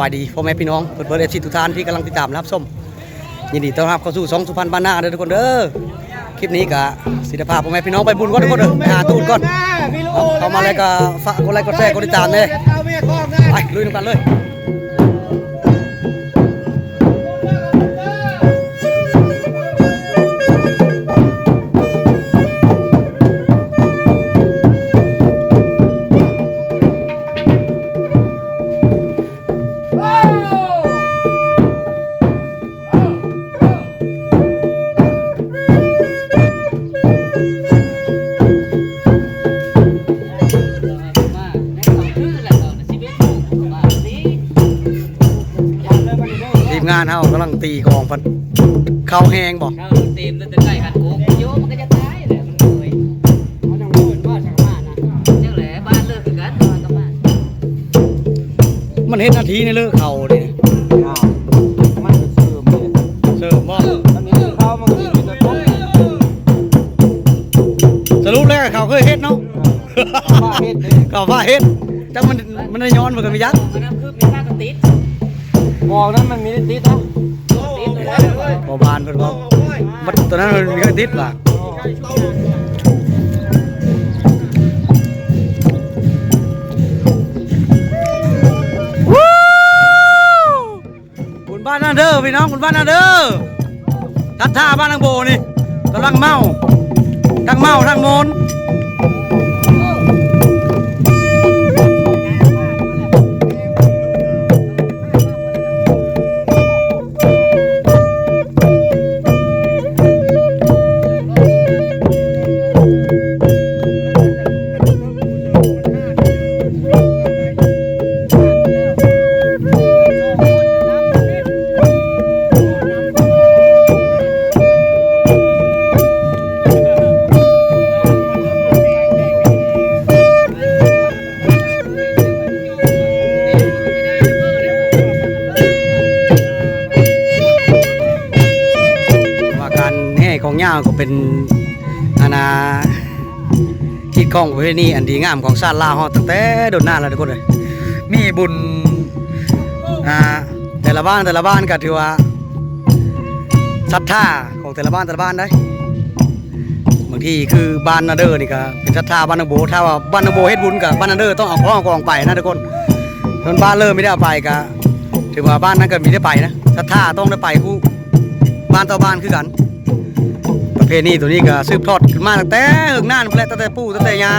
ບາຍດີພໍ່ແມ່ພີ່ນ້ອງເພິ່ນເບິດ ເອັຟຊີ ທຸກທ່ານທີ່ກຳລັງຕິດຕາມຮັບຊົມ ຍິນດີຕ້ອນຮັບເຂົ້າສູ່ຊ່ອງສຸພັນບ້ານນາເດີທຸກຄົນເດີ. ຄລິບນີ້ກະຊິໄດ້ພາພໍ່ແມ່ພີ່ນ້ອງໄປບຸນກ່ອນທຸກຄົນເດີ ໄປຫາຕູ້ກ່ອນ. ເຂົ້າມາແລ້ວກະຝາກກົດໄລກ໌ ກົດແຊ ກົດຕິດຕາມແດ່ ໄປລຸຍນຳກັນເລີຍ. ທີມງານເຮົາກຳລັງຕີກອງ ເຂົ້າແຮງບໍ່? ເຂົ້າເຕັມ ແຕ່ໃກ້ກັນໂກກໂຍ ມັນກໍຈະຕາຍແຫຼະ ມັນເມື່ອຍ. ມັນຍັງບໍ່ເປັນບ້ານສັງມານະ ຈັ່ງແຫຼະ ບ້ານເລີກຄືກັນ ບ້ານກັບບ້ານ. ມັນເຮັດໜ້າທີ່ໃນເລີກເຂົາເດ້. ອ້າວ ມັນກໍເສີມເດ້ ເສີມບໍ່? ມັນມີເຂົາ ມັນກໍມີແຕ່ຕົກ. ສະຫຼຸບແລ້ວເຂົາເຄີຍເຮັດເນາະ ເອີ ເຂົາພາເຮັດເດ້ ເຂົາພາເຮັດ. ຈັກມັນ ມັນໄດ້ຍ້ອນເພິ່ນກໍມີຈັກ ອັນນັ້ນຄືມີພາກະຕິດ ບໍ່ ນັ້ນມັນມີໄດ້ຕິດນະ ບໍ່ບານເພິ່ນເວົ້າ ມັນຕົວນັ້ນມັນມີໄດ້ຕິດວ່າ. ບຸນບ້ານນາເດີພີ່ນ້ອງ ບຸນບ້ານນາເດີ. ທັດທ່າບ້ານນາໂບນີ້ກຳລັງເມົາ ທັງເມົາທັງມ່ວນ. ວ່າການແຫ່ກອງຍາວກໍເປັນ ອັນນ່າ ຮີດຄອງປະເພນີອັນດີງາມຂອງຊາດລາວເຮົາຕັ້ງແຕ່ດົນນານແລ້ວທຸກຄົນເອີຍ. ມີບຸນ ອ່າ ແຕ່ລະບ້ານແຕ່ລະບ້ານກໍຖືວ່າສັດທາຂອງແຕ່ລະບ້ານແຕ່ລະບ້ານໄດ໋. ບາງທີຄືບ້ານນາເດີນີ້ກໍເປັນສັດທາບ້ານນາໂບ ຖ້າວ່າບ້ານນາໂບເຮັດບຸນກໍບ້ານນາເດີຕ້ອງເອົາຂອງເອົາກອງໄປນະທຸກຄົນ. ສ່ວນບ້ານເລີມີໄດ້ເອົາໄປກໍຖືວ່າບ້ານນັ້ນກໍມີໄດ້ໄປນະ ສັດທາຕ້ອງໄດ້ໄປຄູ່ ບ້ານຕໍ່ບ້ານຄືກັນ. ປະເພນີໂຕນີ້ກໍສືບທອດຂຶ້ນມາຕັ້ງແຕ່ເຫິງນານພຸ້ນແຫຼະ ຕັ້ງແຕ່ປູ່ຕັ້ງແຕ່ຍ່າ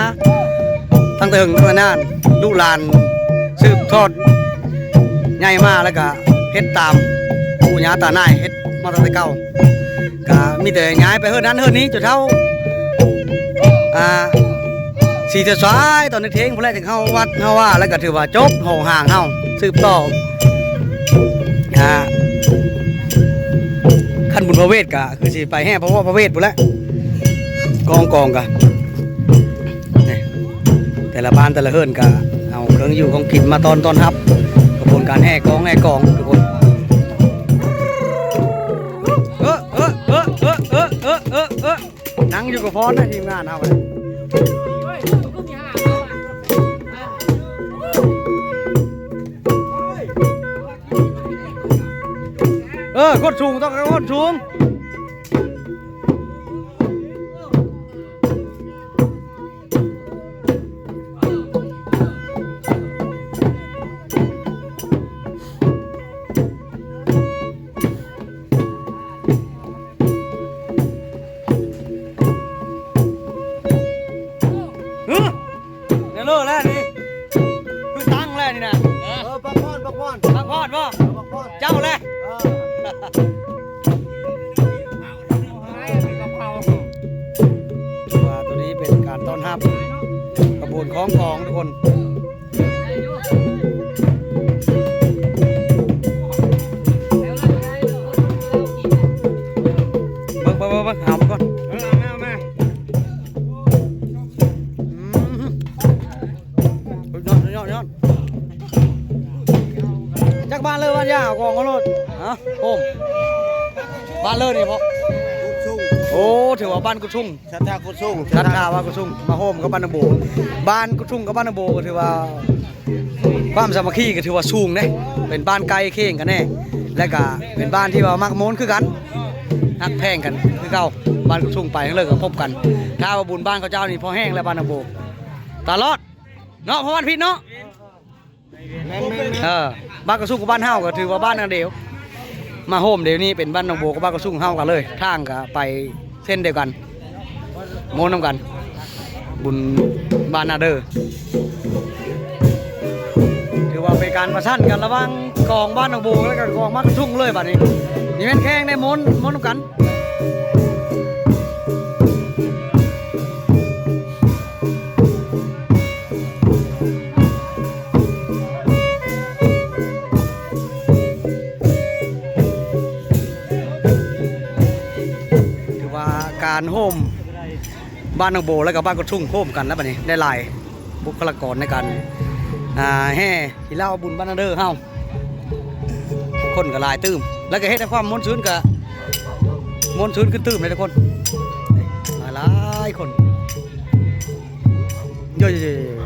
ຕັ້ງແຕ່ເຫິງຕັ້ງແຕ່ນານ ລູກຫຼານສືບທອດໃຫຍ່ມາ ແລ້ວກໍເຮັດຕາມປູ່ຍ່າຕານາຍເຮັດມາຕັ້ງແຕ່ເກົ່າ. ກະມີແຕ່ຍ້າຍໄປເຮືອນນັ້ນເຮືອນນີ້ຈົນເທົ່າ ອ່າ ສີ່ແຖວຊາຍ ຕອນເຮັດເພງພຸ້ນແຫຼະ ເຮົາວັດເຮົາວ່າ ແລ້ວກະຖືວ່າຈົບຫ້ອງຮ່າງເຮົາ ສືບຕໍ່. ອ່າ ຄັນບຸນພະເວດກະຄືຊິໄປແຫ່ພະເວດພຸ້ນແຫຼະ ກອງກອງກະ ນີ້ ແຕ່ລະບ້ານແຕ່ລະເຮືອນກະເອົາເຄື່ອງຢູ່ຂອງກິນມາຕ້ອນ ຕ້ອນຮັບຂະບວນການແຫ່ກອງ ແຫ່ກອງທຸກຄົນ. ເອີ ເອີ ເອີ ນັ່ງຢູ່ກັບພອນນະ ທີມງານເຮົາ. ເອີ ຄົນສູງຕ້ອງຄົນສູງ. ຮຶ ແນວໂລແລ້ວນີ້ ຄືຕັ້ງແລ້ວນີ້ນະ. ເອີ ເອີ ພັກຜ່ອນ ພັກຜ່ອນ ພັກຜ່ອນບໍ່? ເອີ ພັກຜ່ອນ ເຈົ້າແຫຼະ. ເອີ ວ່າໂຕນີ້ເປັນການຕ້ອນຮັບຂະບວນຄ້ອງກອງທຸກຄົນ. ເບິ່ງ ເບິ່ງ ເບິ່ງ ເບິ່ງ ຫາມາກ່ອນ. ເອີ ເອົາມາ ເອົາມາ. ອືມ ສຸດຍອດ ສຸດຍອດ ຍອດ. ຈັກບ້ານເລີບ້ານຢ່າ ເອົາກອງມາໂລດ. ຮະ ໂອ້ ບ້ານເລີນີ້ເພາະ ໂອ້ ຖືວ່າບ້ານກຸດຊຸງ ສັດທາກຸດຊຸງ ສັດທາວ່າກຸດຊຸງ ມາໂຮມກັບບ້ານໜອງໂບ. ບ້ານກຸດຊຸງກັບບ້ານໜອງໂບກໍຖືວ່າ ຄວາມສາມັກຄີກໍຖືວ່າສູງເດ້ ເປັນບ້ານໃກ້ຄຽງກັນແດ່ ແລະກະເປັນບ້ານທີ່ວ່າມັກມ່ວນຄືກັນ ຮັກແພງກັນຄືເກົ່າ. ບ້ານກຸດຊຸງໄປທາງເລີກກໍພົບກັນ ຖ້າວ່າບຸນບ້ານເຂົາເຈົ້ານີ້ພໍແຮງແລ້ວ ບ້ານໜອງໂບຕະຫຼອດເນາະ ພໍ່ບ້ານພິດເນາະ. ແມ່ນໆໆ ເອີ ບ້ານກະຊຸງກັບບ້ານເຮົາກໍຖືວ່າບ້ານອັນດຽວ ມາໂຮມດຽວນີ້ເປັນບ້ານໜອງໂບກັບບ້ານກະຊຸງເຮົາກັນເລີຍ ທາງກໍໄປເສັ້ນດຽວກັນ ມ່ວນນຳກັນ ບຸນບ້ານນາເດີ. ຖືວ່າເປັນການປະສານກັນລະຫວ່າງກອງບ້ານໜອງໂບ ແລະກະກອງບ້ານກະຊຸງເລີຍບາດນີ້ ນີ້ແມ່ນແຂ່ງໄດ້ມ່ວນ ມ່ວນນຳກັນ. ຖືວ່າການໂຮມບ້ານໜອງໂບ ແລະກະບ້ານກະຊຸງໂຮມກັນແລ້ວບາດນີ້ ໄດ້ຫຼາຍບຸກຄະລາກອນໃນການ ອ່າ ແຫ່ ທີ່ລາວບຸນບ້ານນາເດີເຮົາ ຄົນກໍຫຼາຍຕື່ມ ແລ້ວກໍເຮັດໃຫ້ຄວາມມ່ວນຊື່ນກໍມ່ວນຊື່ນຂຶ້ນຕື່ມເດ້ທຸກຄົນ ຫຼາຍໆຄົນ ເຢີຍໆໆ.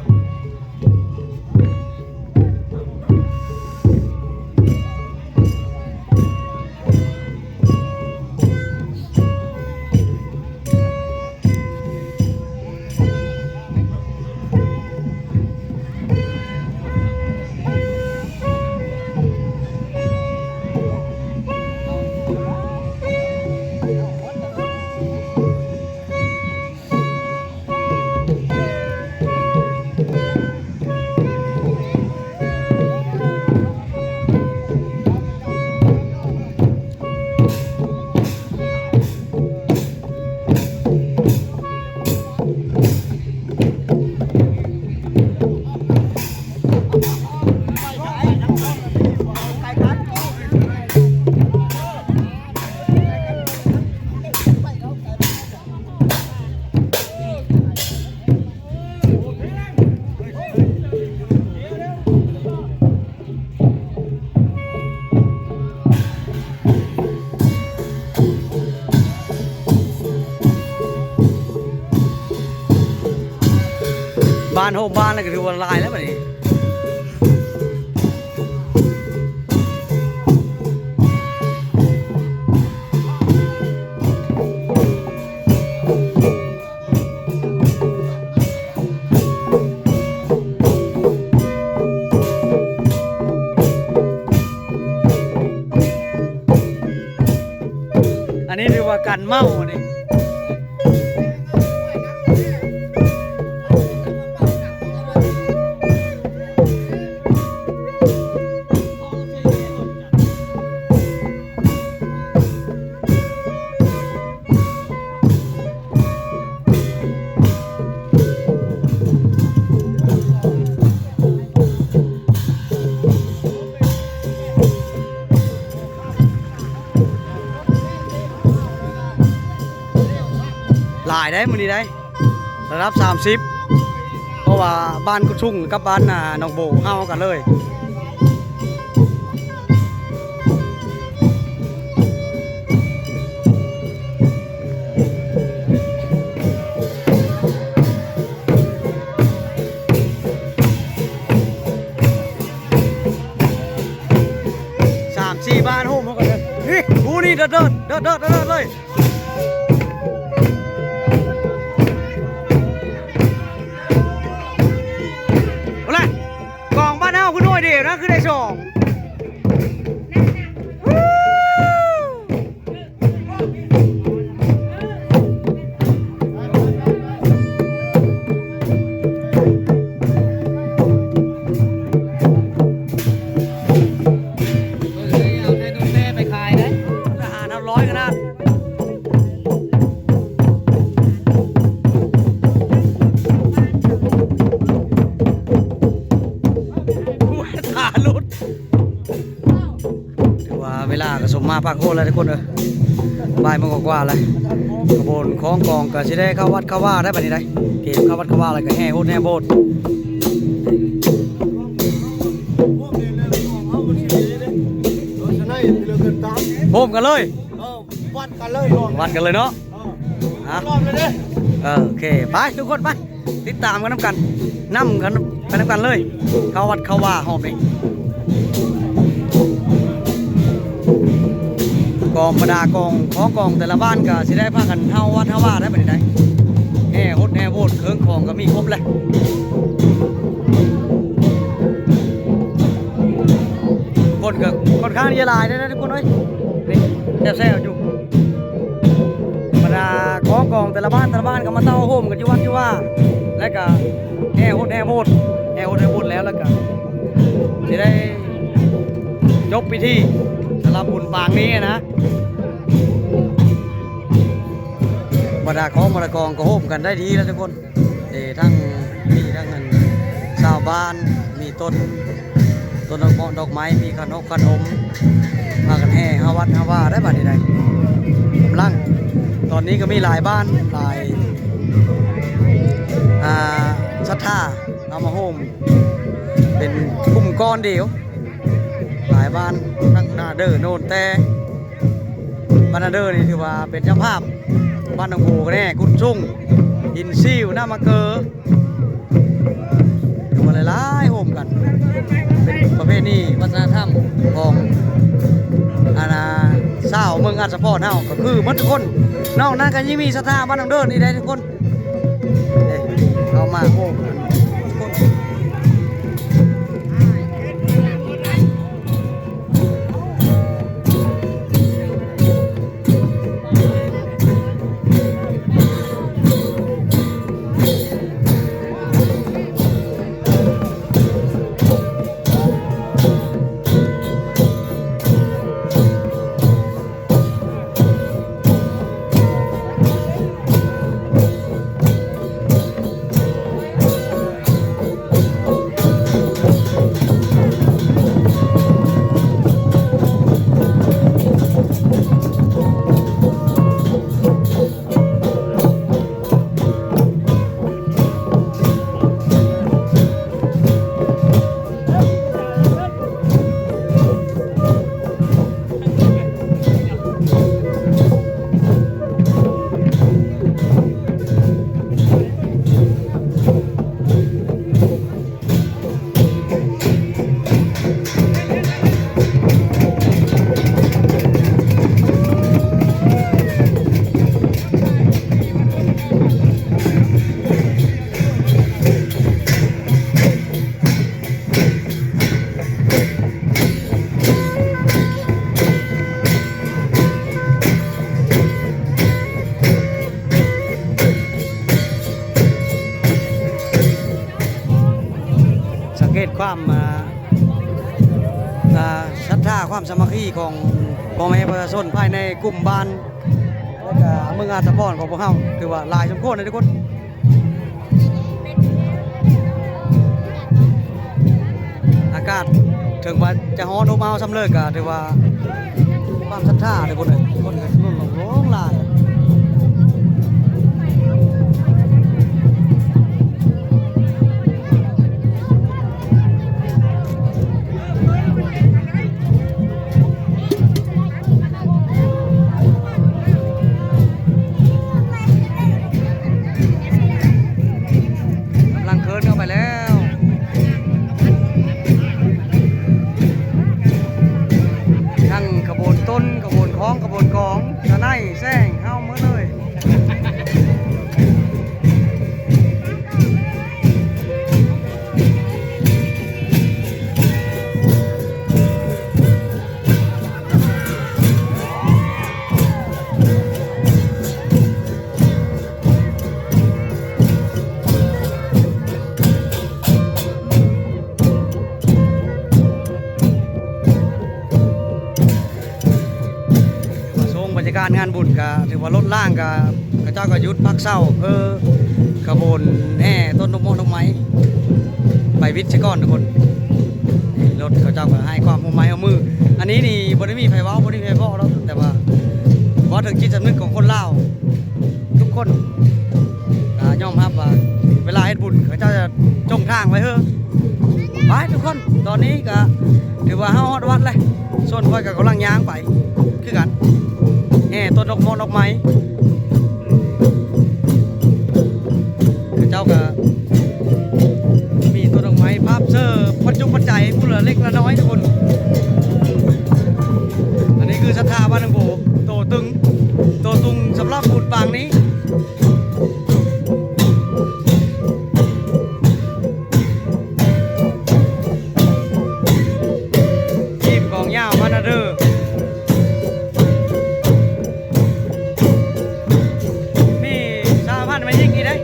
ບ້ານໂຮມບ້ານແລ້ວກໍຖືວ່າຫຼາຍແລ້ວບັດນີ້. ອັນນີ້ຖືວ່າກັນເມົາອັນນີ້. ຫຼາຍໄດ໋ມື້ນີ້ໄດ໋ ລະດັບສາມສິບ ເພາະວ່າບ້ານກຸດຊຸງກັບບ້ານ ອ່າ ໜອງໂບເຮົາກັນເລີຍ. ສາມສີ່ບ້ານໂຮມເຮົາກັນເລີຍ ນີ້ ໂອ້ ນີ້ເດີດໆ ເດີດໆ ເດີດໆ ເລີຍ. ໂອ້ລະ ກອງບ້ານເຮົາຄືໜ່ວຍດຽວນະ ຄືໄດ້ສອງ. ເບິ່ງເລີຍ ເອົາແຕ່ນົກແຕ່ໄປຂາຍໄດ໋ ອາຫານເຮົາຮ້ອຍຂະໜາດ. ໂອ້ຍ ຂາຫຼຸດ. ຖືວ່າເວລາກໍສົມມາພາກໂຄນແລ້ວທຸກຄົນເອີຍ ບ່າຍໂມງກວ່າໆແລ້ວ ຂະບວນຂອງກອງກໍຊິໄດ້ເຂົ້າວັດເຂົ້າວາໄດ້ບັດນີ້ໄດ໋ ເກມເຂົ້າວັດເຂົ້າວາແລ້ວກໍແຫ່ໂຮດແຫ່ໂບດ. ໂຮມກັນເລີຍ ວັດກັນເລີຍເນາະ. ອ່ະ ໂອເຄ ໄປທຸກຄົນໄປ ຕິດຕາມກັນນຳກັນ ນຳກັນໄປນຳກັນເລີຍ ເຂົ້າວັດເຂົ້າວາຮອບນີ້ ກອງ ບັນດາກອງ ຂອງກອງແຕ່ລະບ້ານກໍຊິໄດ້ພາກັນເຮົາວັດເຮົາວາໄດ້ບັດນີ້ໄດ໋ ແຫ່ຫົດແຫ່ໂຫວດ ເຄື່ອງຂອງກໍມີຄົບແຫຼະ ຄົນກໍຄ່ອນຂ້າງທີ່ຈະຫຼາຍເດ້ທຸກຄົນເອີຍ ນີ້ແຊວໆຢູ່ ບັນດາຂອງກອງແຕ່ລະບ້ານ ແຕ່ລະບ້ານກໍມາເຕົ້າໂຮມກັນຢູ່ວັດຢູ່ວາ ແລ້ວກໍແຫ່ຫົດແຫ່ໂຫວດ ແຫ່ຫົດແຫ່ໂຫວດແລ້ວ ແລ້ວກໍຊິໄດ້ຈົບພິທີສຳລັບບຸນປາງນີ້ນະ ບັນດາຂອງບັນດາກອງກໍໂຮມກັນໄດ້ດີແລ້ວທຸກຄົນ ເອີ ທັງມີທັງອັນຊາວບ້ານ ມີຕົ້ນ ຕົ້ນດອກເໝາະດອກໄມ້ ມີຂະໜົບຂະໜົມ ພາກັນແຫ່ຫາວັດຫາວາໄດ້ບັດນີ້ໄດ໋ ກຳລັງ ຕອນນີ້ກໍມີຫຼາຍບ້ານ ຫຼາຍ ອ່າ ສັດທາເອົາມາໂຮມ ເປັນກຸ່ມກ້ອນດຽວ ຫຼາຍບ້ານ ທັງນາເດີ ໂນນແຕ່ ບ້ານນາເດີນີ້ຖືວ່າເປັນເຈົ້າພາບ ບ້ານໜອງໂພກໍແນ່ ກຸດຊຸງ ຫີນຊິວ ນາມະເກີ ຖືວ່າຫຼາຍໆໂຮມກັນ ເປັນປະເພນີວັດທະນະທຳຂອງ ອັນນ່າ ຊາວເມືອງອາດສະພອນເຮົາ ກໍຄືໝົດທຸກຄົນ ນອກນັ້ນກໍຍັງມີສັດທາບ້ານໜອງເດີນີ້ໄດ໋ທຸກຄົນ ເອີ ເຂົ້າມາໂຮມກັນ ສັງເກດຄວາມ ອ່າ ອ່າ ສັດທາຄວາມສາມັກຄີຂອງພໍ່ແມ່ປະຊາຊົນພາຍໃນກຸ່ມບ້ານ ແລ້ວກະເມືອງອາດສະພອນຂອງພວກເຮົາ ຖືວ່າຫຼາຍສົມຄວນເດ້ທຸກຄົນ. ອາກາດເຖິງວ່າຈະຮ້ອນອົບອ້າວສ່ຳເລີຍ ກະຖືວ່າຄວາມສັດທາເດ້ຄົນເອີຍ ຄົນກະຈຳນວນຫຼວງຫຼາຍ. ກຳລັງເຄີນເຂົ້າໄປແລ້ວ ທັງຂະບວນຕົນ ຂະບວນຄ້ອງ ຂະບວນກອງ ຕາໄນ ແຊງ ເຮົາໝົດເລີຍ. ມາຊົມບັນຍາກາດງານບຸນ ກະຖືວ່າລົດລາງກະ ເຂົາເຈົ້າກໍຢຸດພັກເຊົາ ເພື່ອຂະບວນແຫ່ຕົ້ນດອກເໝາະດອກໄມ້ໄປວິດຊະກ່ອນທຸກຄົນ. ນີ້ລົດເຂົາເຈົ້າກໍໃຫ້ຄວາມຮ່ວມໄມ້ຮ່ວມມື. ອັນນີ້ນີ້ບໍ່ໄດ້ມີໃຜເວົ້າ ບໍ່ໄດ້ມີໃຜເວົ້າດອກ ແຕ່ວ່າເວົ້າເຖິງຈິດສຳນຶກຂອງຄົນລາວທຸກຄົນ ກໍຍອມຮັບວ່າເວລາເຮັດບຸນເຂົາເຈົ້າຈະຈົ່ງທາງໄວ້ເຮີ້. ໄປທຸກຄົນ ຕອນນີ້ກໍຖືວ່າເຮົາຮອດວັດແລ້ວ ສ່ວນຂ້ອຍກໍກຳລັງຍ່າງໄປຄືກັນ ແຫ່ຕົ້ນດອກເໝາະດອກໄມ້. ໄປພຸ້ນລະເລັກລະນ້ອຍທຸກຄົນ. ອັນນີ້ຄືສັດທາບ້ານໜອງໂບ ໂຕຕຶງ ໂຕຕຶງສຳລັບບຸນປາງນີ້. ຮີບກອງຍາວມານະເດີ ມີສະຫະພັນແມ່ຍິງອີກເດ້.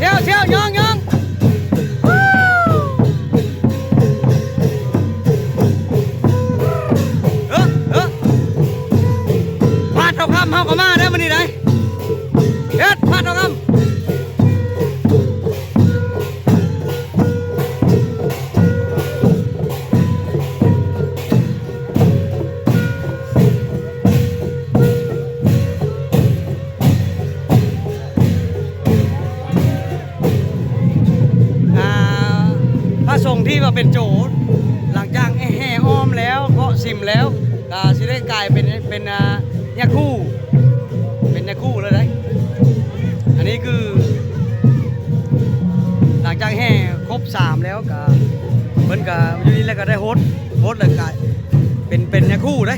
ຖ້ຽວ ຖ້ຽວ ຍ່ອງ ຍ່ອງ ເອີ ເອີ ພາດເທົ່າຄຳເຮົາກໍມາໄດ້ມື້ນີ້ໄດ້ ເຮັດພາດເທົ່າຄຳ. ອ່າ ພະສົງທີ່ວ່າເປັນໂຈ ຫຼັງຈາກແຫ່ອ້ອມແລ້ວ ເຄາະສິມແລ້ວ ກໍຊິໄດ້ກາຍເປັນ ເປັນ ອ່າ ຍາຄູ ເປັນຍາຄູເລີຍເດ້. ອັນນີ້ຄືຫຼັງຈາກແຫ່ຄົບສາມແລ້ວ ກະເພິ່ນກະຢູ່ນີ້ແລ້ວກະໄດ້ຫົດ ຫົດແລ້ວກະເປັນ ເປັນຍາຄູເດ້.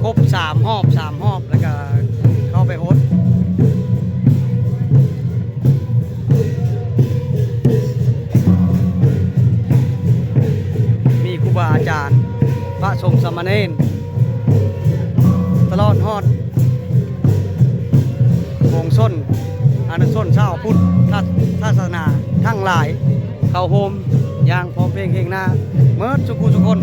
ຄົບສາມຮອບ ສາມຮອບ ແລ້ວກະເຂົ້າໄປຫົດ. ມີຄູບາອາຈານ ພະສົງສາມະເນນ ຕະຫຼອດຮອດ ປວງຊົນອະນຸຊົນຊາວພຸດທະສາສະໜາທັງຫຼາຍ ເຂົ້າໂຮມຢ່າງພ້ອມເພງເຮງໜ້າ ເໝິດສູ່ຜູ້ສູ່ຄົນ.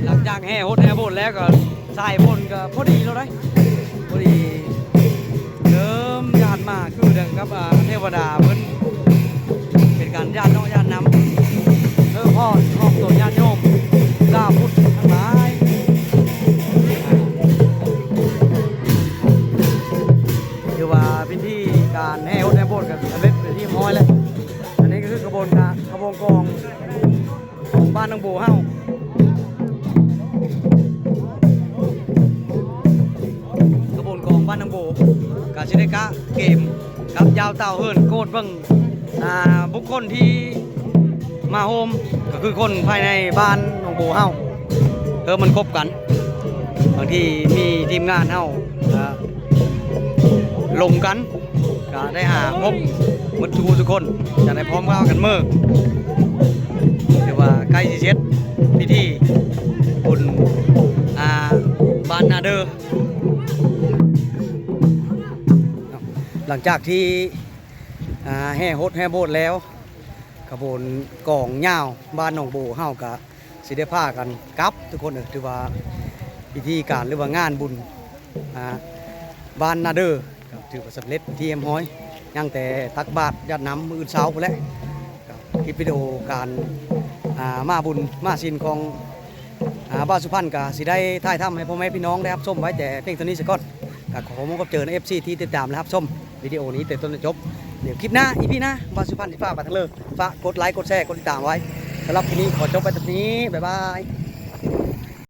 ຫຼັງຈາກແຫ່ຫົດແຫ່ໂພນແລ້ວກໍ ສາຍຝົນກໍພໍດີແລ້ວເດ້ ພໍດີເລີ່ມຢາດມາ ຄືດັ່ງກັບ ອ່າ ເທວະດາເພິ່ນ ເປັນການຢາດເນາະ ຢາດນຳ ເອີ ພ້ອມ ພ້ອມໂຕຍາດໂຍມຊາວພຸດທັງຫຼາຍ. ຖືວ່າພິທີການແຫ່ຫົດແຫ່ໂພນກໍສຳເລັດເປັນທີ່ຮຽບຮ້ອຍແລ້ວ. ອັນນີ້ກໍຄືຂະບວນການ ຂະບວນກອງ ຂອງບ້ານໜອງໂບເຮົາ ຂະບວນກອງບ້ານໜອງໂບ ກະຊິໄດ້ກະເກມກັບຢາວເຕົ້າເຫີນ ໂກດເບິ່ງ ອ່າ ບຸກຄົນທີ່ມາໂຮມ ກໍຄືຄົນພາຍໃນບ້ານໜອງໂບເຮົາ ເອີ ມັນຄົບກັນ ບາງທີມີທີມງານເຮົາ ອ່າ ລົມກັນ ກະໄດ້ຫາພົບໝົດທຸກຜູ້ທຸກຄົນ ຈະໄດ້ພ້ອມພາກັນເມືອ ຖືວ່າໃກ້ຊິເສັດພິທີບຸນ ອ່າ ບ້ານນາເດີ ຫຼັງຈາກທີ່ ອ່າ ແຫ່ຫົດແຫ່ໂບດແລ້ວ ຂະບວນກອງຍາວບ້ານໜອງໂບເຮົາກະຊິໄດ້ພາກັນກັບທຸກຄົນເອີຍ. ຖືວ່າພິທີການ ຫຼືວ່າງານບຸນ ອ່າ ບ້ານນາເດີ ກະຖືວ່າສຳເລັດເປັນທີ່ຮຽບຮ້ອຍ. ຍັງແຕ່ຕັກບາດຢາດນ້ຳມື້ອື່ນເຊົ້າພຸ້ນແຫຼະ. ກະຄລິບວິດີໂອການ ອ່າ ມາບຸນມາສິນຂອງ ອ່າ ບ່າວສຸພັນກະຊິໄດ້ຖ່າຍທຳໃຫ້ພໍ່ແມ່ພີ່ນ້ອງໄດ້ຮັບຊົມໄວ້ແຕ່ພຽງເທົ່ານີ້ສາກ່ອນ. ກະຂໍຂອບໃຈນຳເອັຟຊີທີ່ຕິດຕາມ ແລະ ຮັບຊົມວິດີໂອນີ້ແຕ່ຕົ້ນຈົນຈົບ. ດຽວຄລິບໜ້າ ອີພີໜ້າ ບ່າວສຸພັນຊິພາໄປທາງເລີ ຝາກກົດໄລ ກົດແຊ ກົດຕິດຕາມໄວ້. ສຳລັບຄລິບນີ້ຂໍຈົບໄວ້ເທົ່ານີ້ ບາຍບາຍ.